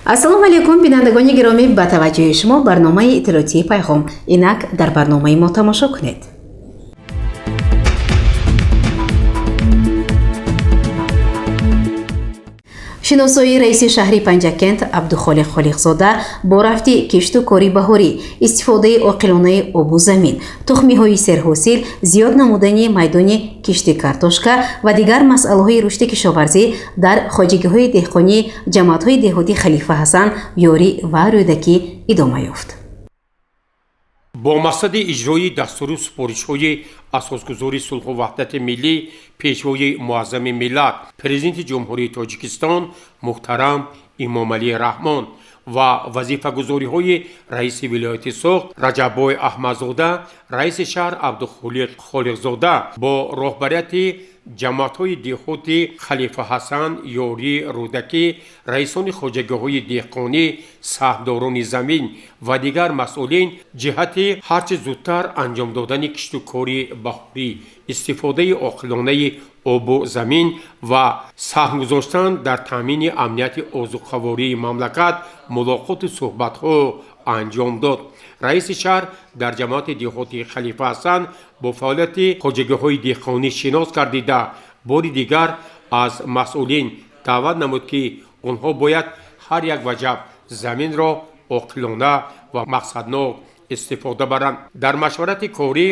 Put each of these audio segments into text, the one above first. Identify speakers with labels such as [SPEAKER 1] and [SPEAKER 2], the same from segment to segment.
[SPEAKER 1] Ассалому алайкум, бинандагони гиромӣ, ба таваҷҷӯҳи шумо барномаи иттилоотии Пайғом. Инак дар барномаи мо тамошо кунед. Шиносоии раиси шаҳри Панҷакент Абдухолиқ Холиқзода бо рафти кишту кори баҳорӣ, истифодаи оқилонаи обу замин, тухмиҳои серҳосил, зиёд намудани майдони кишти картошка ва дигар масъалаҳои рушди кишоварзӣ дар хоҷагиҳои деҳқонии ҷамоатҳои деҳоти Халифа Ҳасан, Ёрӣ ва Рӯдакӣ идома ёфт.
[SPEAKER 2] Бо мақсади иҷрои дастуру супоришҳои асосгузори сулҳу ваҳдати миллӣ, пешвои муаззами миллат, Президенти Ҷумҳурии Тоҷикистон муҳтарам Эмомалӣ Раҳмон ва вазифагузориҳои раиси вилояти Суғд Раҷаббой Аҳмадзода, раиси шаҳр Абдухолиқ Холиқзода бо роҳбарияти ҷамоатҳои деҳоти Халифа Ҳасан, Ёрӣ, Рӯдакӣ, раисони хоҷагиҳои деҳқонӣ, саҳмдорони замин ва дигар масъулин ҷиҳати ҳарчи зудтар анҷом додани кишту кори баҳорӣ, истифодаи оқилонаи обу замин ва саҳм гузоштан дар таъмини амнияти озуқавории мамлакат мулоқоту суҳбатҳо анҷом дод. Раиси шаҳр дар ҷамоати деҳоти Халифа Ҳасан бо фаъолияти хоҷагиҳои деҳқонӣ шинос гардида, бори дигар аз масъулин даъват намуд, ки онҳо бояд ҳар як ваҷаб заминро оқилона ва мақсаднок истифода баранд. Дар машварати корӣ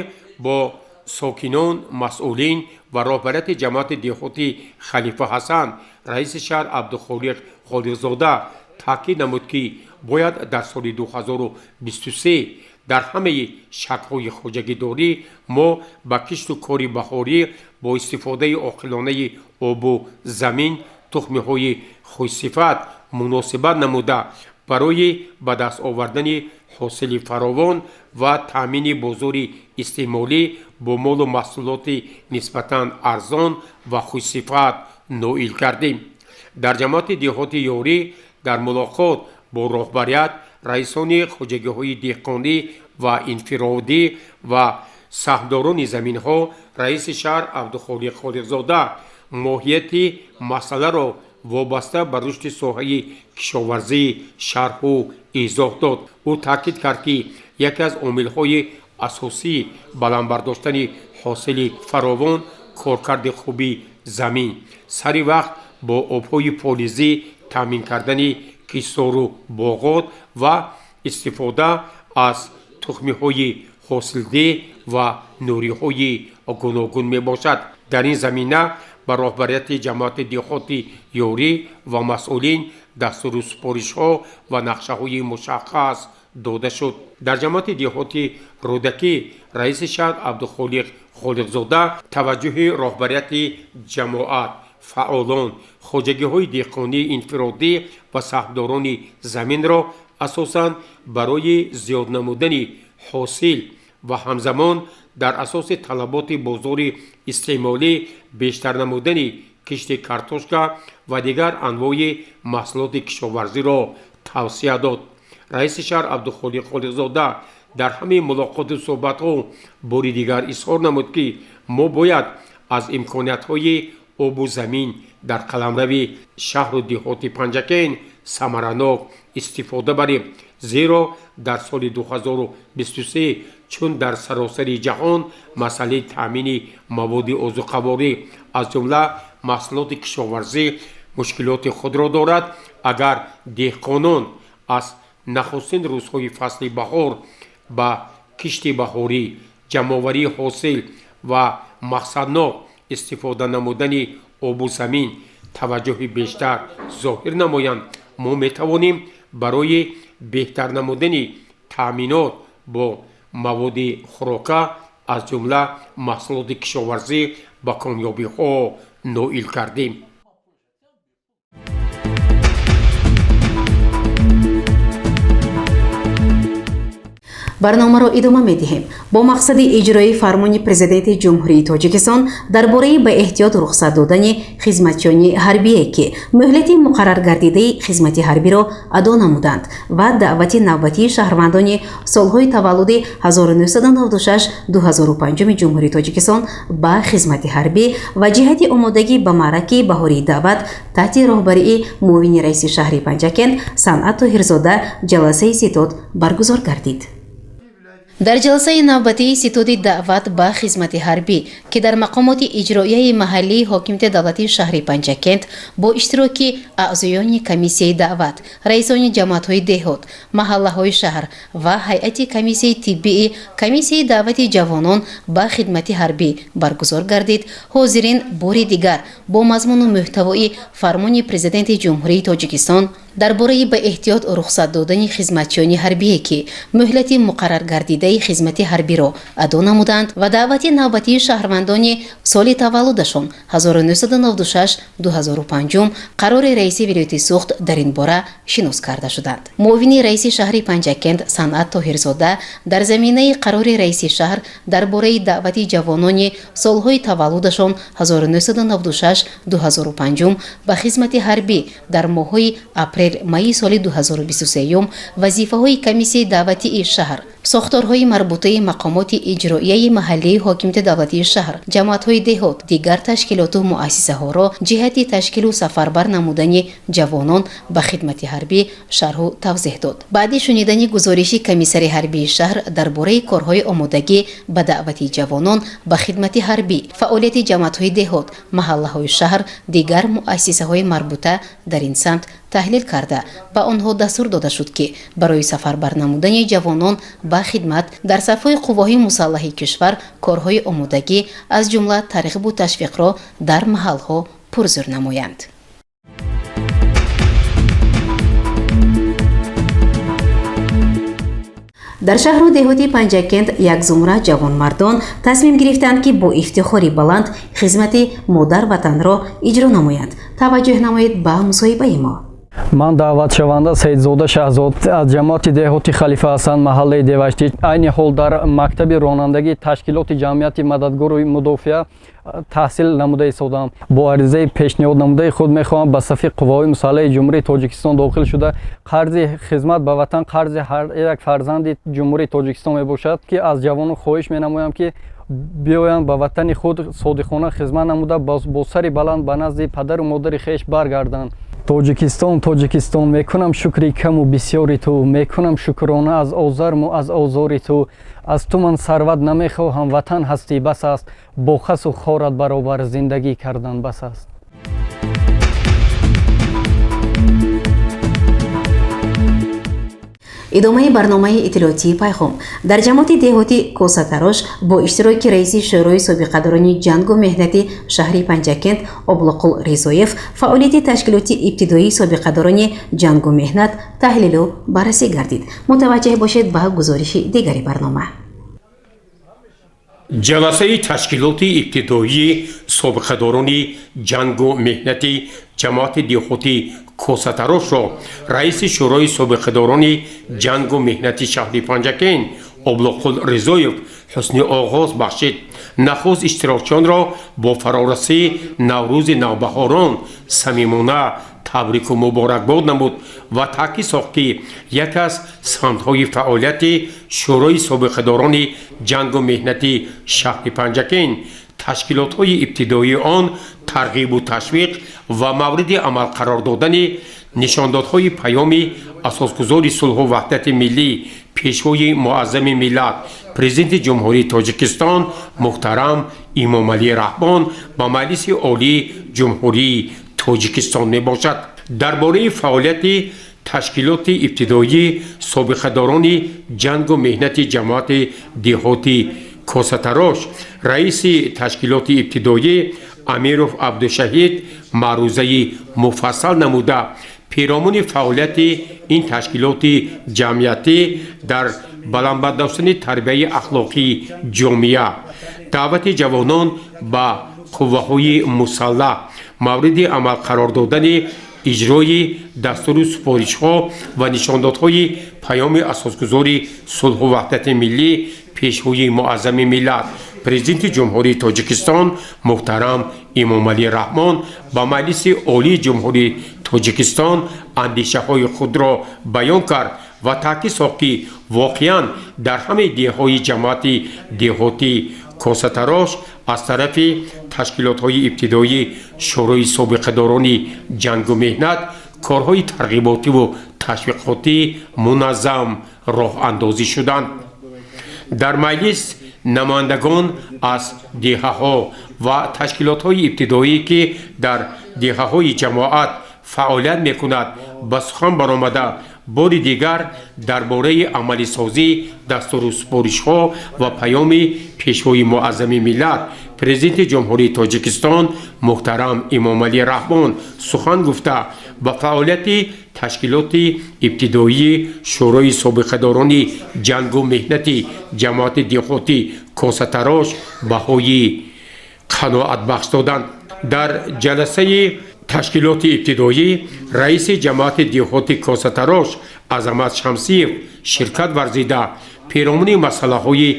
[SPEAKER 2] бо сокинон, масъулин ва роҳбарияти ҷамоати деҳоти Халифа Ҳасан, раиси шаҳр Абдухолиқ Холиқзода таъкид намуд, ки бояд дар соли 2023 дар ҳамаи шаклҳои хоҷагидорӣ мо ба кишту кори баҳорӣ бо истифодаи оқилонаи обу замин, тухмиҳои хушсифат муносибат намуда, барои ба даст овардани ҳосили фаровон ва таъмини бозори истеъмолӣ бо молу маҳсулоти нисбатан арзон ва хушсифат ноил гардем. Дар ҷамоати деҳоти Ёрӣ дар мулоқот бо роҳбарият, раисони хоҷагиҳои деҳқонӣ ва инфиродӣ ва саҳмдорони заминҳо, раиси шаҳр Абдухолиқ Холиқзода моҳияти масъаларо вобаста ба рушди соҳаи кишоварзӣ шарҳу изоҳ дод. Ӯ таъкид кард, ки яке аз омилҳои асосии баланд бардоштани ҳосили фаровон коркарди хуби замин, сари вақт бо обҳои полизӣ таъмин кардани киштору боғот ва истифода аз тухмиҳои ҳосилдеҳ ва нуриҳои гуногун мебошад. Дар ин замина ба роҳбарияти ҷамоати деҳоти Ёрӣ ва масъулин дастуру супоришҳо ва нақшаҳои мушаххас дода шуд. Дар ҷамоати деҳоти Рӯдакӣ раиси шаҳр Абдухолиқ Холиқзода таваҷҷӯҳи роҳбарияти ҷамоат, фаъолон, хоҷагиҳои деҳқонии инфиродӣ ва саҳмдорони заминро асосан барои зиёд намудани ҳосил ва ҳамзамон дар асоси талаботи бозори истеъмолӣ бештар намудани кишти картошка ва дигар анвои маҳсулоти кишоварзиро тавсия дод. Раиси шаҳр Абдухолиқ Холиқзода дар ҳамаи мулоқоту суҳбатҳо бори дигар изҳор намуд, ки мо бояд аз имкониятҳои обу замин дар қаламрави шаҳру деҳоти Панҷакент самаранок истифода барем, зеро дар соли 2023, чун дар саросари ҷаҳон масъалаи таъмини маводи озуқаворӣ, аз ҷумла маҳсулоти кишоварзӣ, мушкилоти худро дорад, агар деҳқонон аз нахустин рӯзҳои фасли баҳор ба кишти баҳорӣ, ҷамъоварии ҳосил ва мақсаднок истифода намудани обу замин таваҷҷӯҳи бештар зоҳир намоянд, мо метавонем барои беҳтар намудани таъминот бо маводи хӯрока, аз ҷумла маҳсулоти кишоварзӣ, ба комёбиҳо ноил гардем.
[SPEAKER 1] Барномаро идома медиҳем. Бо мақсади иҷрои фармони Президенти Ҷумҳурии Тоҷикистон дар бораи ба эҳтиёт рухсат додани хизматчиёни ҳарбие, ки муҳлати муқарраргардидаи хизмати ҳарбиро адо намуданд, ва даъвати навбатии шаҳрвандони солҳои таваллуди 1996-2005 Ҷумҳурии Тоҷикистон ба хизмати ҳарбӣ ва ҷиҳати омодагӣ ба маъракаи баҳории даъват таҳти роҳбарии муовини раиси шаҳри Панҷакент Санъат Тоҳирзода ҷаласаи ситод баргузор гардид. Дар ҷаласаи навбатии ситоди даъват ба хизмати ҳарбӣ, ки дар мақомоти иҷроияи маҳаллии ҳокимияти давлатии шаҳри Панҷакент бо иштироки аъзоёни комиссияи даъват, раисони ҷамоатҳои деҳот, маҳаллаҳои шаҳр ва ҳайати комиссияи тиббии комиссияи даъвати ҷавонон ба хидмати ҳарбӣ баргузор гардид, ҳозирин бори дигар бо мазмуну мӯҳтавои фармони Президенти Ҷумҳурии Тоҷикистон дар бораи ба эҳтиёт рухсат додани хизматчиёни ҳарбие, ки муҳлати муқарраргардидаи хизмати ҳарбиро адо намуданд, ва даъвати навбатии шаҳрвандони соли таваллудашон 1996-2005, қарори раиси вилояти Суғд дар ин бора шинос карда шуданд. Муовини раиси шаҳри Панҷакент Санъат Тоҳирзода дар заминаи қарори раиси шаҳр дар бораи даъвати ҷавонони солҳои таваллудашон 1996-2005 ба хизмати ҳарбӣ дар моҳҳои апрел майи соли 2023 вазифаҳои комиссияи даъватии шаҳр, сохторҳои марбутаи мақомоти иҷроияи маҳаллии ҳокимияти давлатии шаҳр, ҷамоатҳои деҳот, дигар ташкилоту муассисаҳоро ҷиҳати ташкилу сафарбар намудани ҷавонон ба хидмати ҳарбӣ шарҳу тавзеҳ дод. Баъди шунидани гузориши комиссари ҳарбии шаҳр дар бораи корҳои омодагӣ ба даъвати ҷавонон ба хидмати ҳарбӣ, фаъолияти ҷамоатҳои деҳот, маҳаллаҳои шаҳр, дигар муассисаҳои марбута дар ин самт таҳлил карда, ба онҳо дастур дода шуд, ки барои сафарбар намудани ҷавонон ба хидмат дар сафҳои қувваҳои мусаллаҳи кишвар корҳои омодагӣ, аз ҷумла тарғибу ташвиқро дар маҳалҳо пурзӯр намоянд. Дар шаҳру деҳоти Панҷакент як зумра ҷавонмардон тасмим гирифтанд, ки бо ифтихори баланд хизмати модар ватанро иҷро намоянд. Таваҷҷӯҳ намоед ба мусоҳибаи мо.
[SPEAKER 3] Ман даъватшаванда Саидзода Шаҳзод аз ҷамоати деҳоти Халифа Ҳасан, маҳаллаи Деваштич. Айни ҳол дар мактаби ронандагии ташкилоти ҷамъияти мададгору мудофиа таҳсил намуда истодам. Бо аризаи пешниҳод намудаи худ мехоҳам ба сафи қувваҳои мусаллаҳи Ҷумҳурии Тоҷикистон дохил шуда, қарзи хизмат ба ватан қарзи ҳар як фарзанди Ҷумҳурии Тоҷикистон мебошад, ки аз ҷавонон хоҳиш менамоям, ки биёянд, ба ватани худ содиқона хизмат намуда, бо сари баланд ба назди падару модари хеш баргарданд. Тоҷикистон, Тоҷикистон, мекунам шукри каму бисёри ту, мекунам шукрона аз озарму аз озори ту. Аз ту ман сарват намехоҳам, ватан ҳастӣ, бас аст. Бо хасу хорат баробар зиндагӣ кардан бас аст.
[SPEAKER 1] Идомаи барномаи иттилоотии «Пайғом». Дар ҷамоати деҳоти Косатарош бо иштироки раиси Шӯрои собиқадорони ҷангу меҳнати шаҳри Панҷакент Облуқул Ризоев фаъолияти ташкилоти ибтидоии собиқадорони ҷангу меҳнат таҳлилу баррасӣ гардид. Мутаваҷҷеҳ бошед ба гузориши дигари барнома.
[SPEAKER 2] Ҷаласаи ташкилоти ибтидоии собиқадорони ҷангу меҳнати ҷамоати деҳоти Косатарошро раиси Шӯрои собиқадорони ҷангу меҳнати шаҳри Панҷакент Облуқул Ризоев ҳусни оғоз бахшид. Нахуст иштирокчиёнро бо фарорасии Наврӯзи навбаҳорон самимона табрику муборакбод намуд ва таъкид сохт, ки яке аз самтҳои фаъолияти Шӯрои собиқадорони ҷангу меҳнати шаҳри Панҷакент, ташкилотҳои ибтидоии он тарғибу ташвиқ ва мавриди амал қарор додани нишондодҳои паёми асосгузори сулҳу ваҳдати миллӣ, Пешвои муаззами миллат, Президенти Ҷумҳурии Тоҷикистон муҳтарам Эмомалӣ Раҳмон ба Маҷлиси Олии Ҷумҳурии Тоҷикистон мебошад. Дар бораи фаъолияти ташкилоти ибтидоии собиқадорони ҷангу меҳнати ҷамоати деҳоти Косатарош раиси ташкилоти ибтидоӣ Амиров Абдушаҳид маърузаи муфассал намуда, пиромуни фаъолияти ин ташкилоти ҷамъиятӣ дар баланд бардоштани тарбияи ахлоқии ҷомеа, даъвати ҷавонон ба қувваҳои мусаллаҳ, мавриди амал қарор додани иҷрои дастуру супоришҳо ва нишондодҳои Паёми Асосгузори сулҳу ваҳдати миллӣ, Пешвои муаззами миллат, Президенти Ҷумҳурии Тоҷикистон муҳтарам Эмомалӣ Раҳмон ба Маҷлиси Олии Ҷумҳурии Тоҷикистон андешаҳои худро баён кард ва таъкид сохт, ки воқеан дар ҳамаи деҳҳои ҷамоати деҳотӣ Косатарош аз тарафи ташкилотҳои ибтидоӣ Шӯрои собиқадорони ҷангу меҳнат корҳои тарғиботиву ташвиқотӣ муназзам роҳандозӣ шуданд. Дар маҷлис намояндагон аз деҳаҳо ва ташкилотҳои ибтидоӣ, ки дар деҳаҳои ҷамоат фаъолият мекунад, ба сухан баромада, бори дигар дар бораи амалисозии дастуру супоришҳо ва Паёми Пешвои муаззами миллат, Президенти Ҷумҳурии Тоҷикистон муҳтарам Эмомалӣ Раҳмон сухан гуфта, ба фаъолияти ташкилоти ибтидоии Шӯрои собиқадорони ҷангу меҳнати ҷамоати деҳоти Косатарош баҳои қаноатбахш доданд. Дар ҷаласаи ташкилоти ибтидоӣ раиси ҷамоати деҳоти Косатарош Азамат Шамсиев ширкат варзида, перомуни масъалаҳои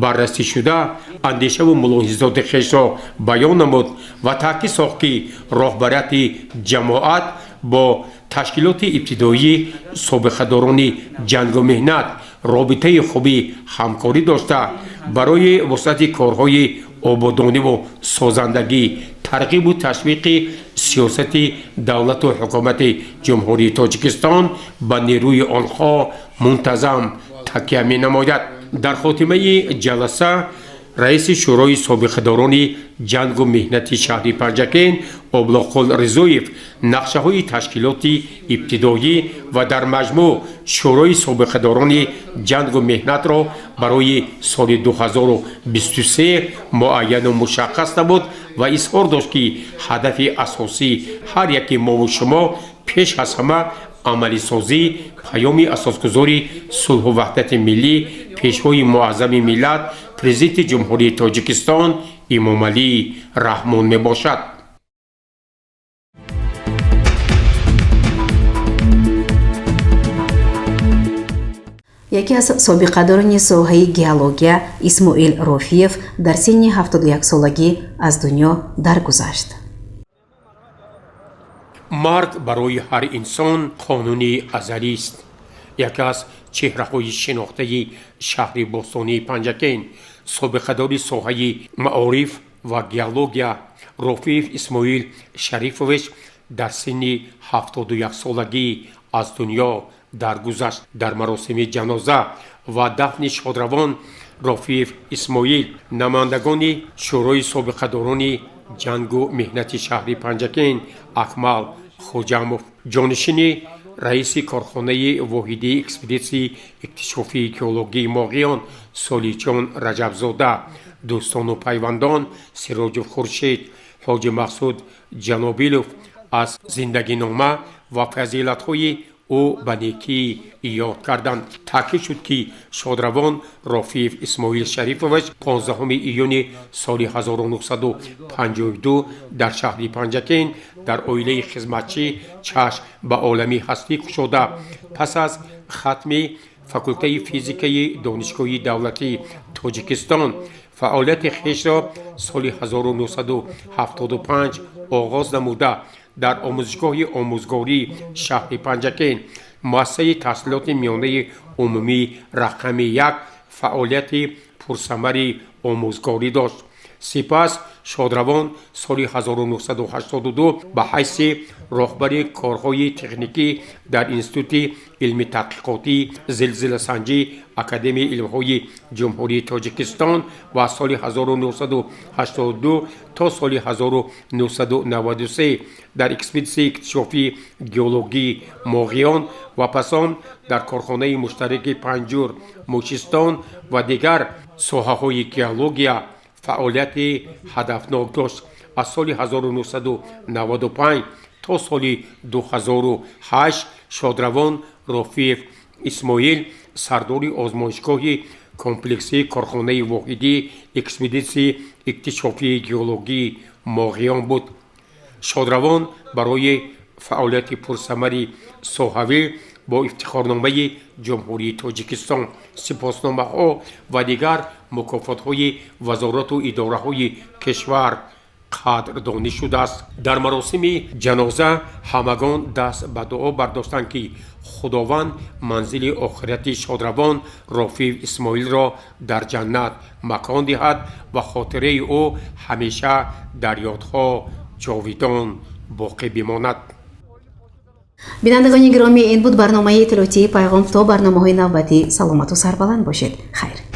[SPEAKER 2] баррасӣшуда андешаву мулоҳизоти хешро баён намуд ва таъкид сохт, ки роҳбарияти ҷамоат бо ташкилоти ибтидоии собиқадорони ҷангу меҳнат робитаи хуби ҳамкорӣ дошта, барои вусъати корҳои ободониву созандагӣ, тарғибу ташвиқи сиёсати давлату ҳукумати Ҷумҳурии Тоҷикистон ба нерӯи онҳо мунтазам такя менамояд. Дар хотимаи ҷаласа раиси Шӯрои собиқадорони ҷангу меҳнати шаҳри Панҷакент Облоқул Ризоев нақшаҳои ташкилоти ибтидоӣ ва дар маҷмӯъ Шӯрои собиқадорони ҷангу меҳнатро барои соли 2023 муайяну мушаххас намуд ва изҳор дошт, ки ҳадафи асосии ҳар яки мову шумо пеш аз ҳама амалисозии Паёми Асосгузори сулҳу ваҳдати миллӣ, Пешвои муаззами миллат, Президенти Ҷумҳурии Тоҷикистон Эмомалӣ Раҳмон мебошад.
[SPEAKER 1] Яке аз собиқадорони соҳаи геология Исмоил Рофиев дар синни 71-солагӣ аз дунё даргузашт.
[SPEAKER 2] Марг барои ҳар инсон қонуни азалист. Яке аз чеҳраҳои шинохтаи шаҳри бостонии Панҷакент, собиқадори соҳаи маориф ва геология Рофиев Исмоил Шарифович дар синни 71-солагӣ аз дунё даргузашт. Дар маросими ҷаноза ва дафни шодравон Рофиев Исмоил намояндагони Шӯрои собиқадорони ҷангу меҳнати шаҳри Панҷакент Акмал Хоҷамов, ҷонишини раиси корхонаи воҳидии экспедитсияи иктишофии геологии Моғиён Солиҷон Раҷабзода, дӯстону пайвандон Сироҷов Хуршед, Ҳоҷи Мақсуд Ҷанобилов аз зиндагинома ва фазилатҳои ӯ ба некӣ ёд карданд. Таъкид шуд, ки шодравон Рофиев Исмоил Шарифович 15 июни соли 1952 дар шаҳри Панҷакент дар оилаи хизматчӣ чашм ба олами ҳастӣ кушода, пас аз хатми факултаи физикаи Донишгоҳи давлатии Тоҷикистон фаъолияти хешро соли 1975 оғоз намуда, дар омӯзишгоҳи омӯзгории шаҳри Панҷакент, муассисаи таҳсилоти миёнаи умумӣ рақами 1 фаъолияти пурсамари омӯзгорӣ дошт. Сипас шодравон соли 1982 ба ҳайси роҳбари корҳои техникӣ дар Институти илми таҳқиқотии зилзиласанҷӣ Академияи илмҳои Ҷумҳурии Тоҷикистон ва соли 1982 то соли 1993 дар экспедитсияи иктишофии геологии Моғиён ва пас он дар корхонаи муштараки Панҷур Мӯчистон ва дигар соҳаҳои геология фаъолияти ҳадафнок дошт. Аз соли 1995 то соли 2008 шодравон Рофиев Исмоил сардори озмоишгоҳи комплексии корхонаи воҳидии экспедитсияи иктишофии геологии Моғиён буд. Шодравон барои Фаъолияти пурсамари соҳавӣ бо Ифтихорномаи Ҷумҳурии Тоҷикистон, сипосномаҳо ва дигар мукофотҳои вазорату идораҳои кишвар қадрдонӣ шудааст. Дар маросими ҷаноза ҳамагон даст ба дуо бардоштанд, ки Худованд манзили охирати шодравон Рофиев Исмоилро дар ҷаннат макон диҳад ва хотираи ӯ ҳамеша дар ёдҳо ҷовидон боқӣ бимонад.
[SPEAKER 1] Бинандагони гиромӣ, ин буд барномаи иттилоотии «Пайғом». То барномаҳои навбатӣ саломату сарбаланд бошед. Хайр.